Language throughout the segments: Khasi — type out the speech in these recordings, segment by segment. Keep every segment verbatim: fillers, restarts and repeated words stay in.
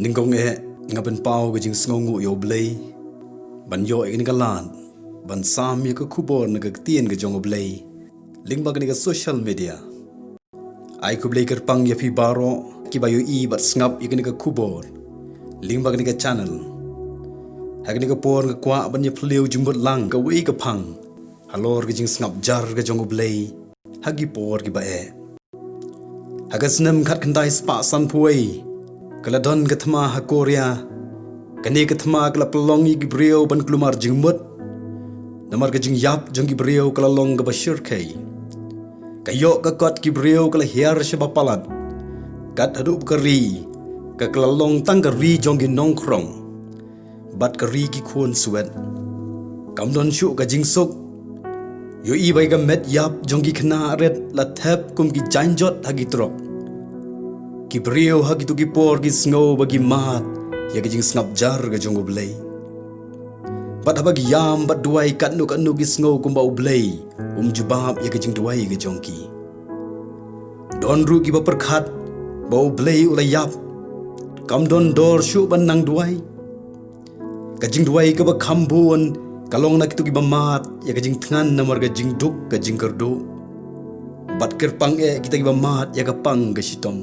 Kong eh, nga pynpaw ka jingsngewnguh ïa U Blei ban ïoh ïa kane ka lad ban sam ïa ka khubor na ka ktien ka jong U Blei lyngba kane ka social media. Ai khublei kyrpang ïa phi baroh kiba ïohi bad sngap ïa kane ka khubor lyngba kane ka channel. Ha kane ka por nga kwah ban ïa phylliew jingmut lang kawei ka phang halor ka jingsngap jar ka jong U Blei ha ki por kiba eh. Ha ka snem khatkhyndai spah sanphew wei, ka la don ka thma ha Korea. Kane ka thma ka la pynlong ïa ki briew ban kulmar jingmut. Namar ka jingïap jong ki briew ka la long kaba shyrkhei. Ka ïoh ka kot ki briew ka la hiar shaba palat. Kat haduh ka ri, ka ka la long tang ka ri jong ki nongkhrong bad ka ri ki khun swet. Kam don shuh ka jingsuk. Ïohi ba ka met ïap jong ki khynnah rit la thep kum ki jaiñjot ha ki trok. Ki briew ha kito ki por ki sngew ba ki mad ïa ka jingsngap jar ka jong U Blei. Bad haba ki ïam bad duwai katno katno ki sngew kumba U Blei um jubab ïa ka jingduwai ka jong ki. Don ruh kiba pyrkhat ba U Blei u la ïap, kam don dor shuh ban nang duwai. Ka jingduwai kaba kham bun ka long na kito kiba mad ïa ka jingthngan namar ka jingduk ka jingkyrduh. Bad kyrpang eh kita kiba mad ïa ka pang ka shitom.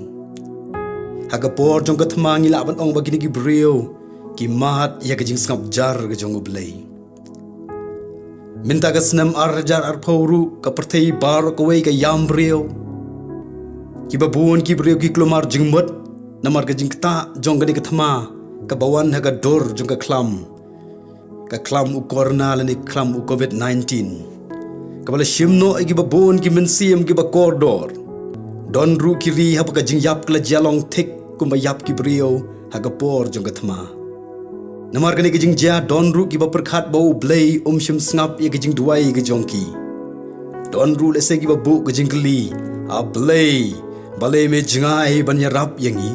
Ha ka por jong ka thma ngi lah ban ong ba kine ki briew ki mad ïa ka jingsngap jar ka jong U Blei. Mynta ka snem ar hajar arphew ruh ka pyrthei baroh kawei ka ïam briew. Kiba bun ki briew ki kulmar jingmut namar ka jingktah jong kane ka thma kaba wan ha ka dur jong ka khlam. Ka khlam u corona lane khlam u covid nineteen. Kaba la shim noh ïa kiba bun ki mynsiem kiba kordor. Don ruh ki ri haba ka jingïap ka la jia long thik kumba ïap ki briew ha ka por jong ka thma. Namar kane ka jingjia don ruh kiba pyrkhat ba U Blei um shym sngap ïa ka jingduwai ka jong ki. Don ruh lehse kiba buh ka jingkylli, A Blei, balei me jngai ban ïarap ïa ngi?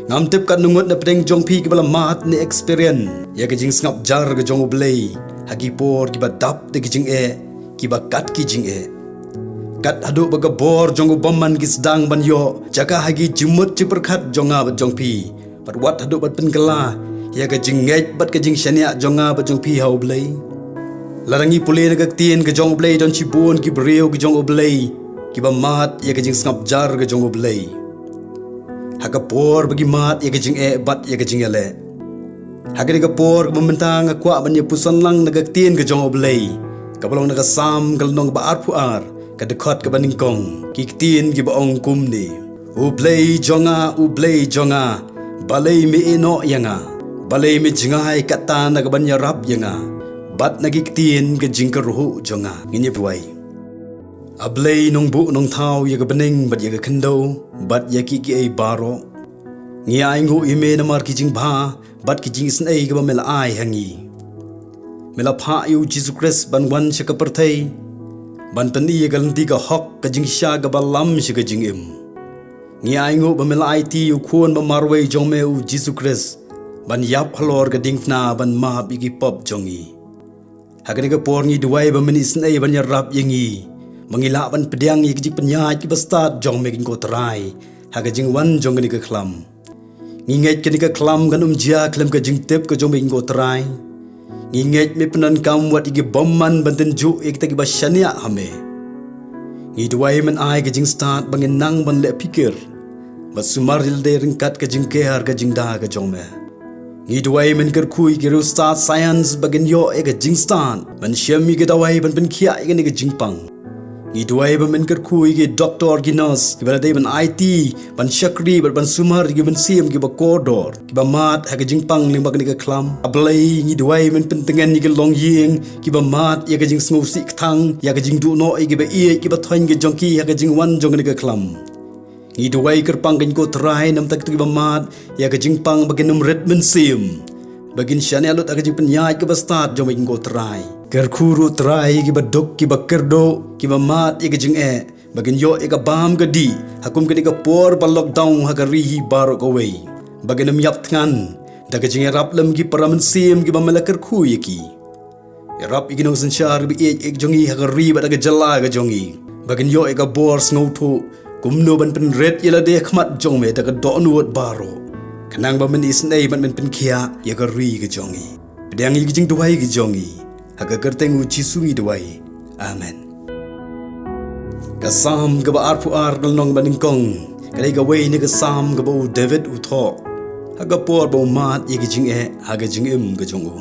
Ngam tip katno ngut na pdeng jong phi kiba la mad ne experience ïa ka jingsngap jar ka jong U Blei ha ki por kiba dap da ki jingeh, kiba kat ki jingeh. Kat haduh ba ka bor jong u bymman ki sdang ban ïoh jaka ha ki jingmut jingpyrkhat jong nga bad jong phi. Bad wat haduh ban pynkylla ïa ka jingngeit bad ka jingshaniah jong nga bad jong phi ha U Blei. Lada ngi pule na ka ktien ka jong U Blei don shibun ki briew ki jong U Blei kiba mad ïa ka jingsngap jar ka jong U Blei. Ha ka por ba ki mad ïa ka jingeh bad ïa ka jingïaleh. Ha kane ka por kaba mynta nga kwah ban ïa puson lang na ka ktien ka jong U Blei. Kaba long na ka Salm ka lynnong ba arphew ar, ka dkhot kaba nyngkong, ki ktien kiba ong kumne. U Blei jong nga, U Blei jong nga, balei me ïehnoh ïa nga? Balei me jngai katta na ka ban ïarap ïa nga bad na ki ktien ka jingkyrhuh jong nga? Ngin ïa duwai. A Blei nongbuh nongthaw ïa ka bneng bad ïa ka khyndew bad ïa kiei kiei baroh. Ngi ainguh ïa me namar ki jingbha bad ki jingisynei kiba me la ai ha ngi. Me la phah ïa u Jisu Khrist ban wan sha ka pyrthei ban pyni ïa ka lynti ka hok, ka jingshisha kaba lam sha ka jingim. Ngi ainguh ba me la aiti ïa u Khun ba marwei jong me u Jisu Khrist ban ïap halor ka diengphna ban map ïa ki pop jong ngi. Ha kane ka por ngi duwai ba men isynei ban ïarap ïa ngi ba ngi lah ban pdiang ïa ki jingpynïaid kiba stad jong me, Kynrad Trai, ha ka jingwan jong kane ka khlam. Ngi ngeit kane ka khlam kan ym jia khlem ka jingtip ka jong me, Kynrad Trai. Ngi ngeit me pyndonkam wat ïa ki bymman ban tynjuh ïa kita kiba shaniah ha me. Ngi duwai men ai ka jingstad ba ngin nang ban leh phikir bad sumar ïa lade ryngkat ka jingker ka jingda ka jong me. Ngi duwai men kyrkhu ïa ki riewstad science ba kin ïoh ïa ka jingstad ban shem ïa ki dawai ban pynkhiah ïa kane ka jingpang. Ngi duwai ba men kyrkhu ïa ki doktor, ki nurse kiba la dei ban aiti ban shakri bad ban sumar ïa ki mynsiem kiba kordor kiba mad ha ka jingpang lyngba kane ka khlam. A Blei, ngi duwai men pyntngen ïa ki longïing kiba mad ïa ka jingsngewsih kthang, ïa ka jingduh noh ïa kiba ïeit kiba thoiñ ka jong ki ha ka jingwan jong kane ka khlam. Ngi duwai kyrpang, Kynrad Trai, namar kito kiba mad ïa ka jingpang ba kin ym rit mynsiem, ba kin shaniah lut ha ka jingpynïaid kaba stad jong me, Kynrad Trai. Kyrkhu ruh Trai ïa kiba duk, kiba kyrduh, kiba mad ïa ka jingeh, ba kin ïoh ïa ka bam ka dih ha kum kane ka por ba lockdown ha ka ri hi baroh kawei. Ba kin ym ïap thngan da ka jingïarap lem ki para mynsiem kiba me la kyrkhu ïa ki. Ïarap ïa ki nongsynshar ba ïeit ïeit jong ngi ha ka ri bad ha ka jylla ka jong ngi ba kin ïoh ïa ka bor sngewthuh kumno ban pynrit ïa lade ha khmat jong me da ka dohnud baroh. Khnang ba men isynei bad men pynkhiah ïa ka ri ka jong ngi. Pdiang ïa ki jingduwai ka jong ngi. Ha ka kyrteng u Jisu ngi duwai. Amen. Ka Salm kaba arphew ar, ka lynnong ba nyngkong, ka dei kawei na ki Salm kiba u David u thoh ha ka por ba u mad ïa ki jingeh ha ka jingim ka jong u.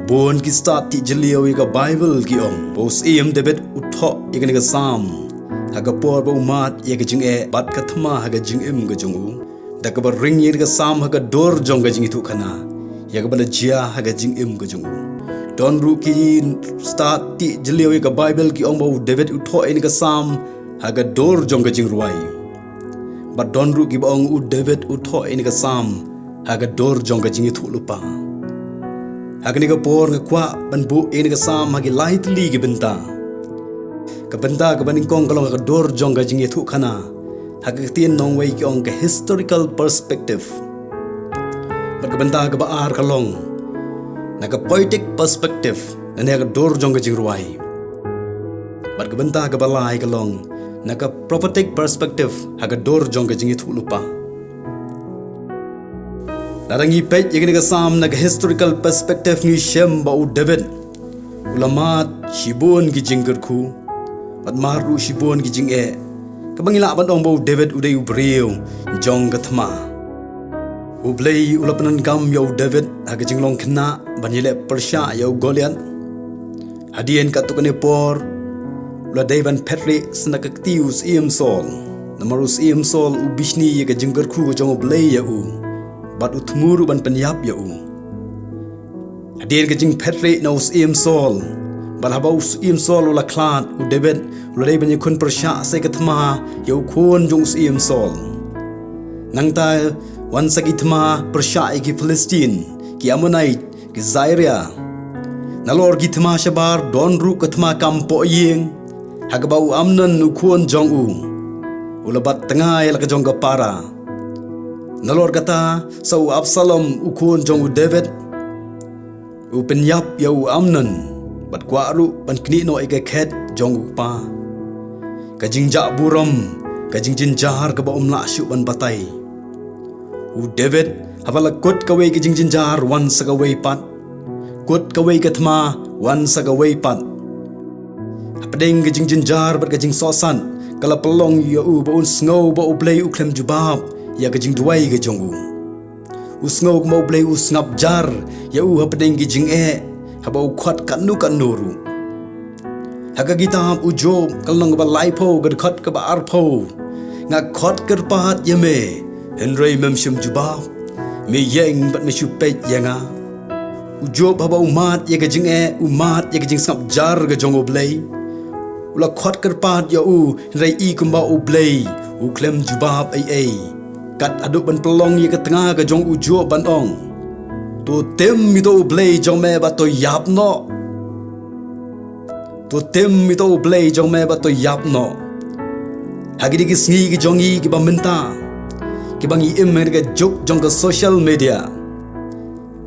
Bun ki stad tih jylliew ïa ka Baibl ki ong ba u Syiem David u thoh ïa kane ka Salm ha ka por ba u mad ïa ka jingeh bad ka thma ha ka jingim ka jong u, da kaba ring ïa kane ka Salm ha ka dur jong ka jingïathuhkhana ïa kaba la jia ha ka jingim ka jong u. Don ruh ki stad tih jylliew ïa ka Baibl ki ong ba u David u thoh ïa kane ka Salm ha ka dur jong ka jingrwai. Bad don ruh kiba ong u David u thoh ïa kane ka Salm ha ka dur jong ka jingïathuhlypa. Ha kane ka por nga kwah ban buh ïa kane ka Salm ha ki lai tylli ki bynta. Ka bynta kaba nyngkong ka long ha ka dur jong ka jingïathuhkhana. Ha ka ktien nongwei ki ong ka historical perspective. Bad ka bynta kaba ar ka long na ka poetic perspective, lane ha ka dur jong ka jingrwai. Bad ka bynta kaba lai ka long na ka prophetic perspective, ha ka dur jong ka jingïathuhlypa. Lada ngi peit ïa kane ka Salm na ka historical perspective, ngi shem ba u David u la mad shibun ki jingkyrkhu bad mad ruh shibun ki jingeh, kaba ngi lah ban ong ba u David u dei u briew jong ka thma. U Blei u la pyndonkam ïa u David ha ka jinglong khynnah ban ïaleh pyrshah ïa u Goliath. Hadien katto katne por u la dei ban phetrieh sha na ka kti u Syiem Saul, namar u Syiem Saul u bishni ïa ka jingkyrkhu ka jong u Blei ïa u, bad u thmu ruh ban pynïap ïa u. Hadien ka jingphetrieh na u Syiem Saul, bad haba u Syiem Saul u la khlad, u David u la dei ban ïakhun pyrshah sa ïa ka thma ïa u khun jong u Syiem Saul. Nangta wan sa ki thma pyrshah ïa ki Philistine, ki Ammonite, ki Syria. Nalor ki thma shabar don ruh ka thma kam pohïing, ha kaba u Amnon u khun jong u u la bat tnga ïa la ka jong ka para. Nalor kata sa u Absalom u khun jong u David u pynïap ïa u Amnon, bad kwah ruh ban knieh noh ïa ka khet jong u kpa. Ka jingjah burom, ka jingjynjar kaba um lah shuh ban batai. U David haba la kut kawei ka jingjynjar wan sa kawei pat, kut kawei ka thma wan sa kawei pat. Hapdeng ka jingjynjar bad ka jingsohsat, ka la pynlong ïa u ba un sngew ba u Blei u khlem jubab ïa ka jingduwai ka jong u. U sngew kumba u Blei u sngap jar ïa u hapdeng ki jingeh, haba u khot katno katno ruh. Ha ka kitab u Job ka lynnong kaba laiphew, ka dkhot kaba arphew: Nga khot kyrpad ïa me, hynrei mem shym jubab, me ïeng bad me shu peit ïa nga. U Job haba u mad ïa ka jingeh, u mad ïa ka jingsngap jar ka jong u Blei. U la khot kyrpad ïa u, hynrei i kumba u Blei u khlem jubab ei ei. Kat haduh ban pynlong ïa ka tnga ka jong u Job ban ong: To tim ïa uto u Blei jong me bad to ïap noh. To tim ïa uto u Blei jong me bad to ïap noh. Ha kine ki sngi ki jong ngi kiba mynta, kiba ngi im ha ka juk jong ka social media,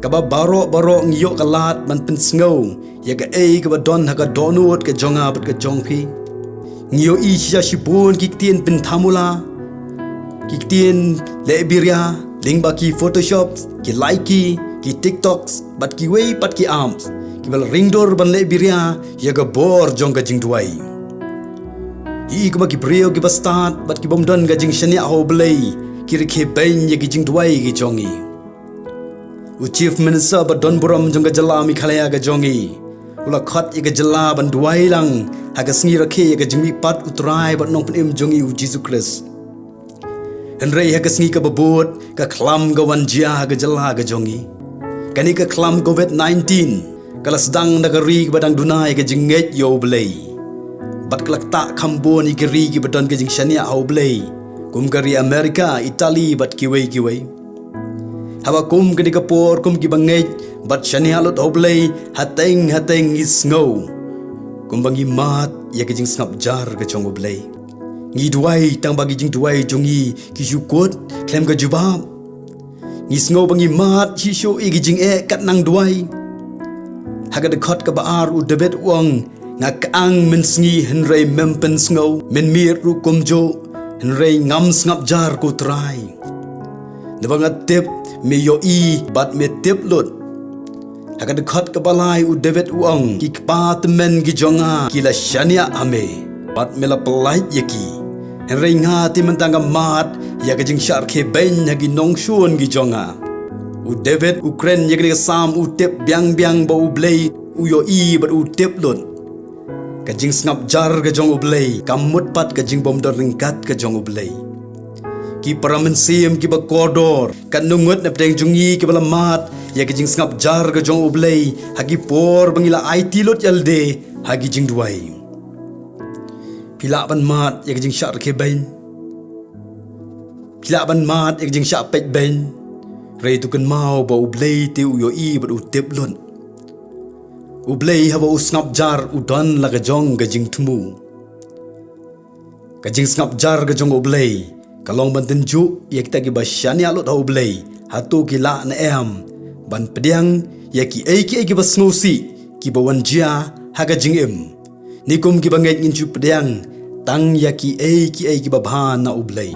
kaba baroh baroh ngi ïoh ka lad ban pynsngew ïa kaei kaba don ha ka dohnud ka jong nga bad ka jong phi. Ngi ïohi shisha shibun ki ktien pynthamula, ki ktien lehbiria, lyngba ki Photoshop, ki Likee, ki TikToks, bad kiwei pat ki apps, kiba la ringdur ban lehbiria ïa ka bor jong ka jingduwai. Ïohi kumba ki briew kiba stad bad ki bym don ka jingshaniah ha u Blei ki rkhie beiñ ïa ki jingduwai ki jong ngi. U Chief Minister ba don burom jong ka jylla Meghalaya ka jong ngi u la khot ïa ka jylla ban duwai lang ha ka sngi rakhe ïa ka jingmihpat u Trai bad Nongpynim jong ngi u Jisu Khrist. Hynrei ha ka sngi kaba bud, ka khlam ka wan jia ha ka jylla ka jong ngi. Kane ka khlam Covid nineteen ka la sdang da ka ri kaba dang duna ïa ka jingngeit ïa u Blei, bad ka la ktah kham bun ïa ki ri kiba don ka jingshaniah ha u Blei, kum ka ri America, Italy bad kiwei kiwei. Haba kum kane ka por, kum kiba ngeit bad shaniah lut ha u Blei, hateng hateng ngi sngew kumba ngi mad ïa ka jingsngap jar ka jong u Blei. Ngi duwai tang ba ki jingduwai jong ngi ki shu kut khlem ka jubab. Ngi sngew ba ngi mad shisha ïa ki jingeh kat nang duwai. Ha ka dkhot kaba ar u David u ong: Nga kyang mynsngi hynrei mem pynsngew, mynmiet ruh kumjuh hynrei ngam sngap jar ko Trai. Naba nga tip me ïohi bad me tip lut. Ha ka dkhot kaba lai u David u ong, ki kpa tymmen ki jong nga ki la shaniah ha me, bad me la pyllait ïa ki. Hynrei nga te mynta nga mad ïa ka jingshah rkhie beiñ ha ki nongshun ki jong nga. U David u kren ïa kane ka Salm, u tip biang biang ba U Blei u ïohi bad u tip lut. Ka jingsngap jar ka jong U Blei kam mut pat ka jingbym don ryngkat ka jong U Blei. Ki para mynsiem kiba kordor, katno ngut na pdeng jong ngi kiba la mad ïa ka jingsngap jar ka jong U Blei ha ki por ba ngi la aiti lut ïalade ha ki jingduwai. Phi lah ban mad ïa ka jingshah rkhie beiñ. Phi lah ban mad ïa ka jingshah peit beiñ. Hynrei to kynmaw ba U Blei te u ïohi bad u tip lut. U Blei haba u sngap jar u don la ka jong ka jingthmu. Ka jingsngap jar ka jong U Blei ka long ban tynjuh ïa kita kiba shaniah lut ha U Blei, hato ki lah ne em ban pdiang ïa kiei kiei kiba sngewsih kiba wan jia ha ka jingim. Nyngkong kiba ngeit ngin shu pdiang tang ïa kiei kiei kiba bha na U Blei.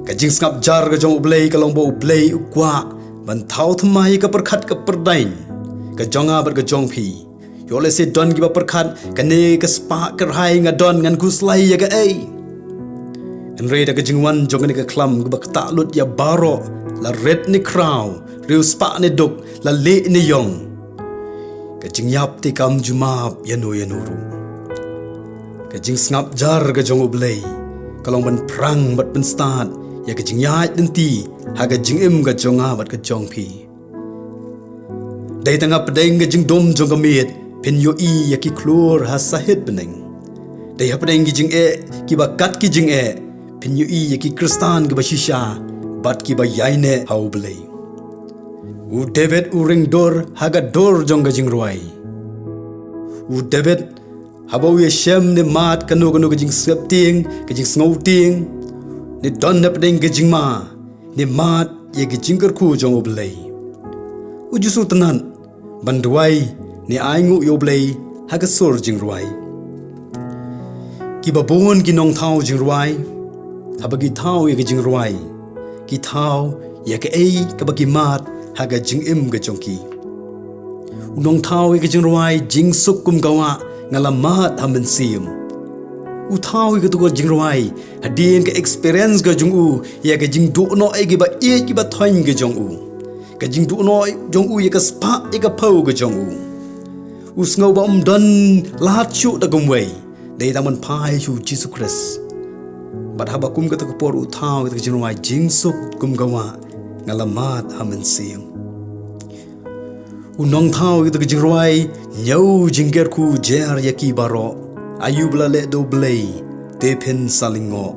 Ka jingsngap jar ka jong U Blei ka long ba U Blei u kwah ban thaw thymmai ïa ka pyrkhat ka pyrdaiñ ka jong nga bad ka jong phi. Ïoh lehse don kiba pyrkhat, kane ka spah kyrhai nga don, ngan khuslai ïa kaei? Hynrei da ka jingwan jong kane ka khlam kaba ktah lut ïa baroh, la rit ne khraw, riewspah ne duk, la lieh ne ïong, ka jingïap te kam ju map ïano ïano ruh. Ka jingsngap jar ka jong U Blei ka long ban phrang bad pynstad ïa ka jingïaid lynti ha ka jingim ka jong nga bad ka jong phi. Dei tang hapdeng ka jingdum jong ka miet phin ïohi ïa ki khlur ha sahit bneng. Dei hapdeng ki jingeh kiba kat ki jingeh phin ïohi ïa ki khristan kiba shisha bad kiba ïaineh ha U Blei. U David u ring dur ha ka dur jong ka jingrwai. U David haba u ïashem ne mad kano kano ka jingsngewtieng, ka jingsngewtieng, ne don hapdeng ka jingma, ne mad ïa ka jingkyrkhu jong U Blei. U Jisu u tnat ban duwai ne ainguh ïa U Blei ha ka sur jingrwai. Kiba bun ki nongthaw jingrwai, haba ki thaw ïa ka jingrwai, ki thaw ïa kaei kaba ki mad ha ka jingim ka jong ki. U nongthaw ïa ka jingrwai jingsuk kum ka wah, nga la mad ha mynsiem. U thaw ïa kato ka jingrwai hadien ka experience ka jong u ïa ka jingduh noh ïa kiba ïeit kiba thoiñ ka jong u, ka jingduh noh jong u ïa ka spah ïa ka phew ka jong u. U sngew ba um don lad shuh da kumwei, dei tang ban phai sha U Jisu Khrist. Bad haba kum kata ka por u thaw ïa kata ka jingrwai jingsuk kum ka wah, nga la mad ha mynsiem. U nongthaw ïa kata ka jingrwai ñiew jingkyrkhu jer ïa ki baroh, aïu ba la leh da U Blei te phin sa lyngngoh.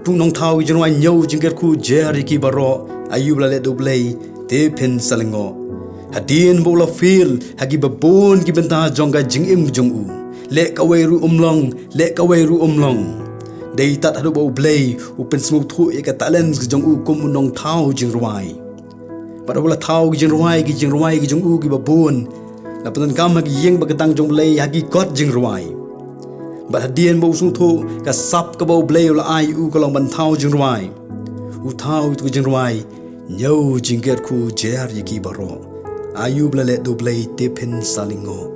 U nongthaw ïa ka jingrwai ñiew jingkyrkhu jer ïa ki baroh, aïu ba la leh da U Blei te phin sa lyngngoh. Hadien ba u la fail ha kiba bun ki bynta jong ka jingim jong u, leh kawei ruh um long, leh kawei ruh um long, dei tad haduh ba U Blei u pynsngewthuh ïa ka talent ka jong u kum u nongthaw jingrwai. Bad haba la thaw ki jingrwai, ki jingrwai ki jong u kiba bun la pyndonkam ha ki ïing ba ka tang jong U Blei ha ki kot jingrwai. Bad hadien ba u sngewthuh ka sap kaba U Blei u la ai u ka long ban thaw jingrwai, u thaw ïa kata ka jingrwai ñiew jingkyrkhu jer ïa ki baroh, aïu ba la leh da U Blei te phin sa lyngngoh.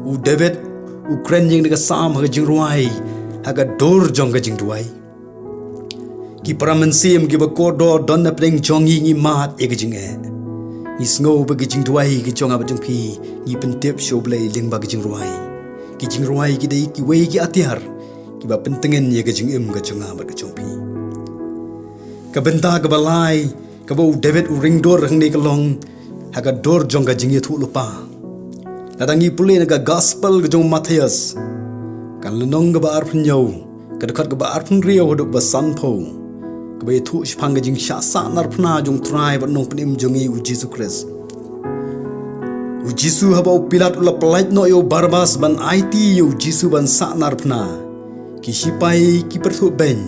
U David u kren ïa kane ka Salm ha ka jingrwai, ha ka dur jong ka jingduwai. Ki para mynsiem kiba kordor, don na pdeng jong ngi ngi mad ïa ka jingeh. Ngi sngew ba ka jingduwai ka jong nga bad jong phi, ngi pyntip sha U Blei lyngba ka jingrwai. Ki jingrwai ki dei kiwei ki atiar kiba pyntngen ïa ka jingim ka jong nga bad ka jong phi. Ka bynta kaba lai kaba u David u ring dur hangne ka long ha ka dur jong ka jingïathuhlypa. Lada ngi pule na ka Gospel ka jong u Mathaios, ka lynnong kaba arphew hynñiew, ka dkhot kaba arphew hynriew haduh ba sanphew, kaba ïathuh shaphang ka jingshah sahnarphna jong u Trai bad Nongpynim jong ngi u Jisu Khrist. U Jisu, haba u Pilat u la pyllait noh ïa u Barabas ban aiti ïa u Jisu ban sahnarphna, ki shipai ki pyrthuh beiñ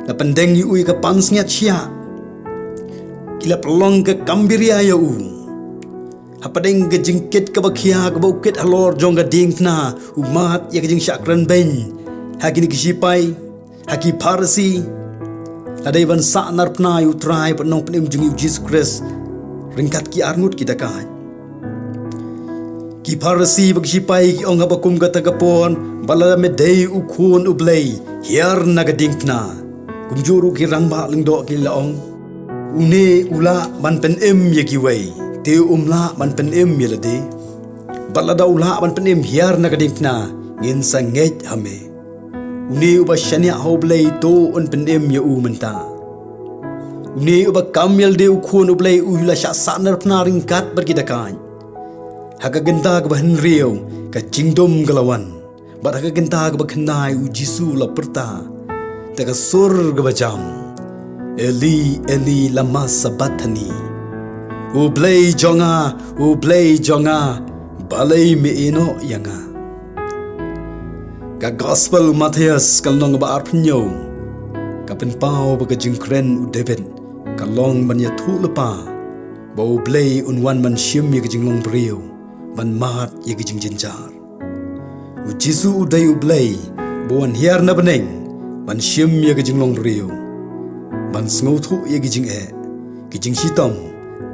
la pyndeng ïa u ïa ka pansngiat shiah. Ki la pynlong ka kambiria ïa u. Hapdeng ka jingkit kaba khia kaba u kit halor jong ka diengphna, u mad ïa ka jingshah kren beiñ ha kine ki shipai, ha ki Pharisi. la dei ban sahnarphna ïa u Trai bad Nongpynim jong ngi u Jisu Khrist ryngkat ki arngut ki dakaid. Ki Pharisi bad ki shipai ki ong ha kaba kum kata ka por, ba lada me dei u Khun u Blei, hiar na ka diengphna. Kumjuh ruh ki rangbah lyngdoh ki la ong, une u lah ban pynim ïa kiwei, te um lah ban pynim ïa lade. Bad lada u lah ban pynim, hiar na ka diengphna, ngin sa ngeit ha me. Une uba shaniah ha u Blei, to un pynim ïa u mynta. Une uba kam ïa lade u Khun u Blei u la shah sahnarphna ryngkat bad ki dakaid. Ha ka kynta kaba hynriew ka jingdum ka la wan, bad ha ka kynta kaba khyndai u Jisu u la pyrta da ka sur kaba jam, Eli, Eli, lama sabakthani? U Blei jong nga, u Blei jong nga, balei me ïehnoh ïa nga? Ka Gospel u Mathaios ka lynnong ba arphew hynñiew ka pynpaw ba ka jingkren u David ka long ban ïathuh lypa ba u Blei un wan ban shim ïa ka jinglong briew, ban mad ïa ka jingjynjar. U Jisu u dei u Blei ba wan hiar na bneng ban shim ïa ka jinglong briew, ban sngewthuh ïa ka jingeh, ka jingshitom,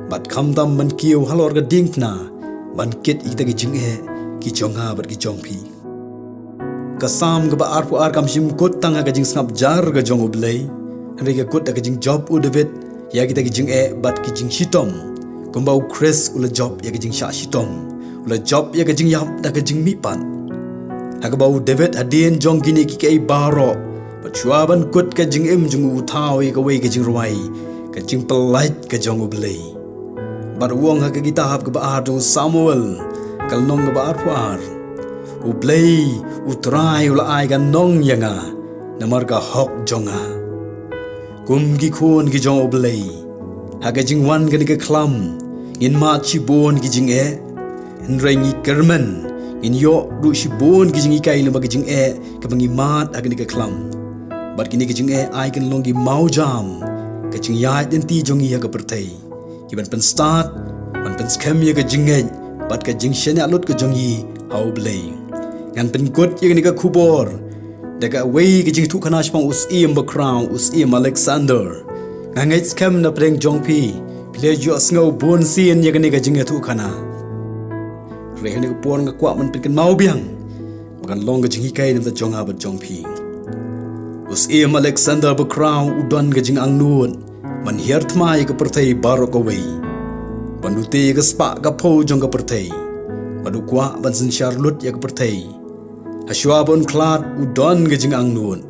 bad khamtam ban kiew halor ka diengphna ban kit ïa kita ki jingeh ki jong nga bad ki jong phi. Ka Salm kaba arphew ar kam shym kut tang ha ka jingsngap jar ka jong u Blei, hynrei ka kut da ka jingjop u David ïa kita ki jingeh bad ki jingshitom, kumba u Khrist u la jop ïa ka jingshah shitom, u la jop ïa ka jingïap da ka jingmihpat. Ha kaba u David hadien jong kine kiei kiei baroh, bad shuwa ban kut ka jingim jong u, u thaw ïa kawei ka jingrwai, ka jingpyllait ka jong u Blei. Bad u ong ha ka kitab kaba ar jong u Samuel ka lynnong kaba arphew ar, u Blei u Trai u la ai ka nong ïa nga namar ka hok jong nga. Kum ki khun ki jong u Blei, ha ka jingwan kane ka khlam ngin mad shibun ki jingeh, hynrei ngi kyrmen ngin ïoh ruh shibun ki jinghikai lyngba ki jingeh kiba ngi mad ha kane ka khlam. Bad kine ki jingeh ai kin long ki mawjam ka jingïaid lynti jong ngi ha ka pyrthei, ki ban pynstad, ban pynskhem ïa ka jingngeit bad ka jingshaniah lut ka jong ngi ha u Blei. Ngan pynkut ïa kane ka khubor da kawei ka jingïathuhkhana shaphang u Syiem bakhraw, u Syiem Alexander. Nga ngeit skhem na pdeng jong phi, phi la ju ïohsngew bunsien ïa kane ka jingïathuhkhana. Hynrei ha kane ka por nga kwah ban pynkynmaw biang ba kan long ka jinghikai na bynta jong nga bad jong phi. U Syiem Alexander bakhraw u don ka jingangnud ban hiar thma ïa ka pyrthei baroh kawei, ban lute ïa ka spah ka phew jong ka pyrthei, bad u kwah ban synshar lut ïa ka pyrthei. Hashwa ban khlad u don ka jingangnud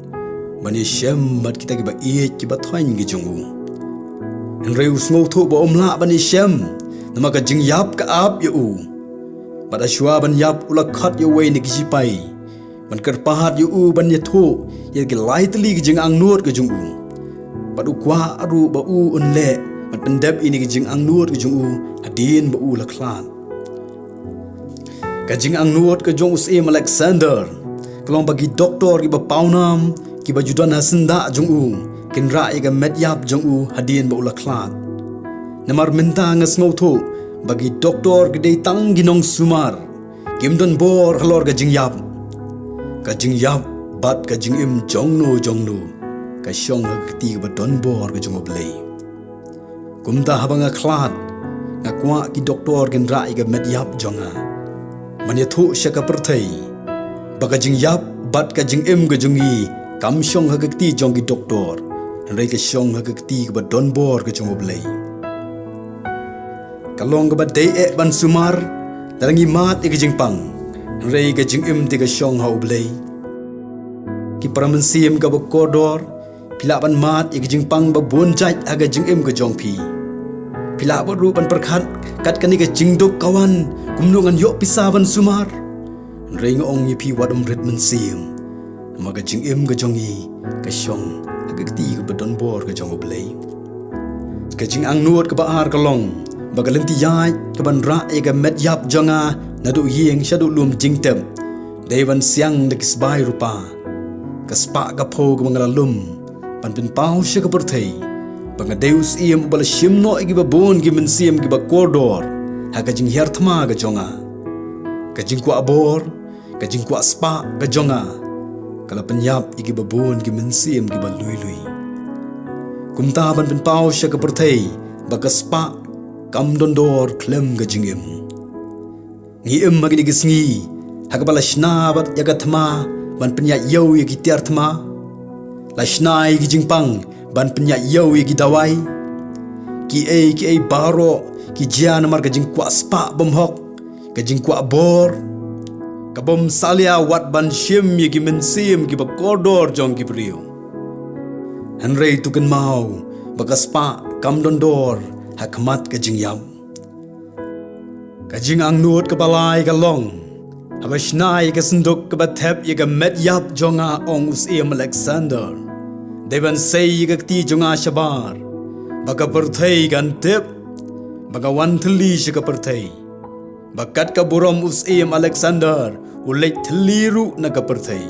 ban ïashem bad kita kiba ïeit kiba thoiñ ki jong u. Hynrei u sngewthuh ba um lah ban ïashem namar ka jingïap ka ap ïa u. Bad hashwa ban ïap u la khot ïa uwei na ki shipai ban kyrpad ïa u ban ïathuh ïa ki lai tylli ki jingangnud ka jong u. Bad u kwah ruh ba u un leh ban pyndep ïa kine ki jingangnud ka jong u hadien ba u la khlad. Ka jingangnud ka jong u Syiem Alexander ka long ba ki doktor kiba pawnam kiba ju don ha syndah jong u kin rah ïa ka met ïap jong u hadien ba u la khlad. Namar mynta nga sngewthuh ba ki doktor ki dei tang ki nongsumar, kim don bor halor ka jingïap. Ka jingïap bad ka jingim jongno jongno ka shong ha ka kti kaba don bor ka jong u Blei. Kumta haba nga khlad, nga kwah ki doktor kin rah ïa ka met ïap jong nga ban ïathuh sha ka pyrthei ba ka jingïap bad ka jingim ka jong ngi kam shong ha ka kti jong ki doktor, hynrei ka shong ha ka kti kaba don bor ka jong u Blei. Ka long kaba dei eh ban sumar lada ngi mad ïa ka jingpang, hynrei ka jingim te ka shong ha u Blei. Ki para mynsiem kiba kordor, phi lah ban mad ïa ka jingpang ba bun jait ha ka jingim ka jong phi. Phi lah bad ruh ban pyrkhat kat kane ka jingduk ka wan, kumno ngan ïoh pisa ban sumar. Hynrei nga ong ïa phi, wat ym rit mynsiem, namar ka jingim ka jong ngi ka shong ha ka kti kaba don bor ka jong u Blei. Ka jingangnud kaba ar ka long ba ka lynti ïaid kaban rah ïa ka met ïap jong nga naduh ïing shaduh lum jingtep dei ban siang da ki sbai rupa. Ka spah ka phew kaba nga la lum ban pynpaw sha ka pyrthei ba nga dei u syiem uba la shim noh ïa kiba bun ki mynsiem kiba kordor ha ka jinghiar thma ka jong nga. Ka jingkwah bor, ka jingkwah spah ka jong nga ka la pynïap ïa kiba bun ki mynsiem kiba lui lui. Kumta ban pynpaw sha ka pyrthei ba ka spah kam don dor khlem ka jingim. Ngi im ha kine ki sngi ha kaba la shna bad ïa ka thma ban pynïaid ïew ïa ki tiar thma. La shna ïa ki jingpang ban pynïaid ïew ïa ki dawai. Kiei kiei baroh ki jia namar ka jingkwah spah bymhok, ka jingkwah bor, ka bym salia wat ban shim ïa ki mynsiem kiba kordor jong ki briew. Hynrei to kynmaw ba ka spah kam don dor ha khmat ka jingïap. Ka jingangnud kaba lai ka long, haba shna ïa ka synduk kaba thep ïa ka met ïap jong nga, ong u Syiem Alexander, dei ban sei ïa ka kti jong nga shabar, ba ka pyrthei kan tip ba nga wan thylli sha ka pyrthei. Ba kat ka burom u Syiem Alexander, u leit thylli ruh na ka pyrthei.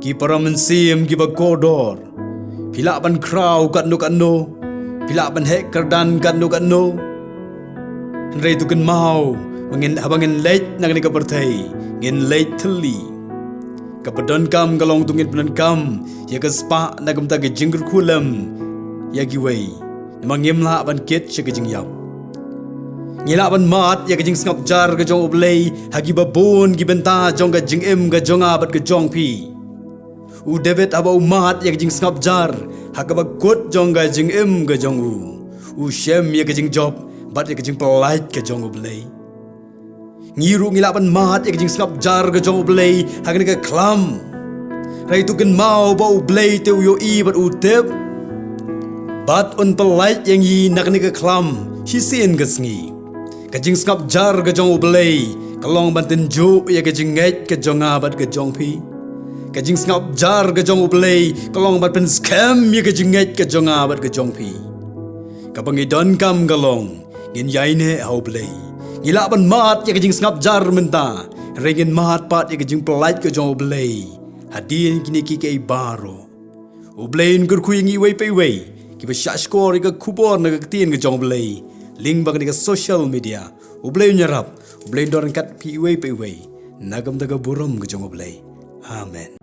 Ki para mynsiem kiba kordor, phi lah ban khraw katno katno, phi lah ban heh kyrdan katno katno, hynrei to kynmaw ba ngin, haba ngin leit na kane ka pyrthei, ngin leit thylli. Kaba donkam ka long to ngin pyndonkam ïa ka spah na ka bynta ka jingkyrkhu lem ïa kiwei, namar ngim lah ban kit sha ka jingïap. Ngi lah ban mad ïa ka jingsngap jar ka jong U Blei ha kiba bun ki bynta jong ka jingim ka jong nga bad ka jong phi. U David haba u mad ïa ka jingsngap jar ha kaba kut jong ka jingim ka jong u, u shem ïa ka jingjop bad ïa ka jingpyllait ka jong U Blei. Ngi ruh ngi lah ban mad ïa ka jingsngap jar ka jong U Blei ha kane ka khlam. Hynrei to kynmaw ba U Blei te u ïohi bad u tip, bad un pyllait ïa ngi na kane ka khlam shisien ka sngi. Ka jingsngap jar ka jong U Blei ka long ban tynjuh ïa ka jingngeit ka jong nga bad ka jong phi. Ka jingsngap jar ka jong U Blei ka long ban pynskhem ïa ka jingngeit ka jong nga bad ka jong phi. Kaba ngi donkam ka long, ngin ïaineh ha U Blei. Ngi lah ban mad ïa ka jingsngap jar mynta, hynrei ngin mad pat ïa ka jingpyllait ka jong U Blei hadien kine kiei kiei baroh. U Blei un kyrkhu ïa ngi iwei pa iwei kiba shahshkor ïa ka khubor na ka ktien ka jong U Blei lyngba kane ka social media. U Blei un ïarap, U Blei un don ryngkat phi iwei pa iwei, na ka bynta ka burom ka jong U Blei. Amen.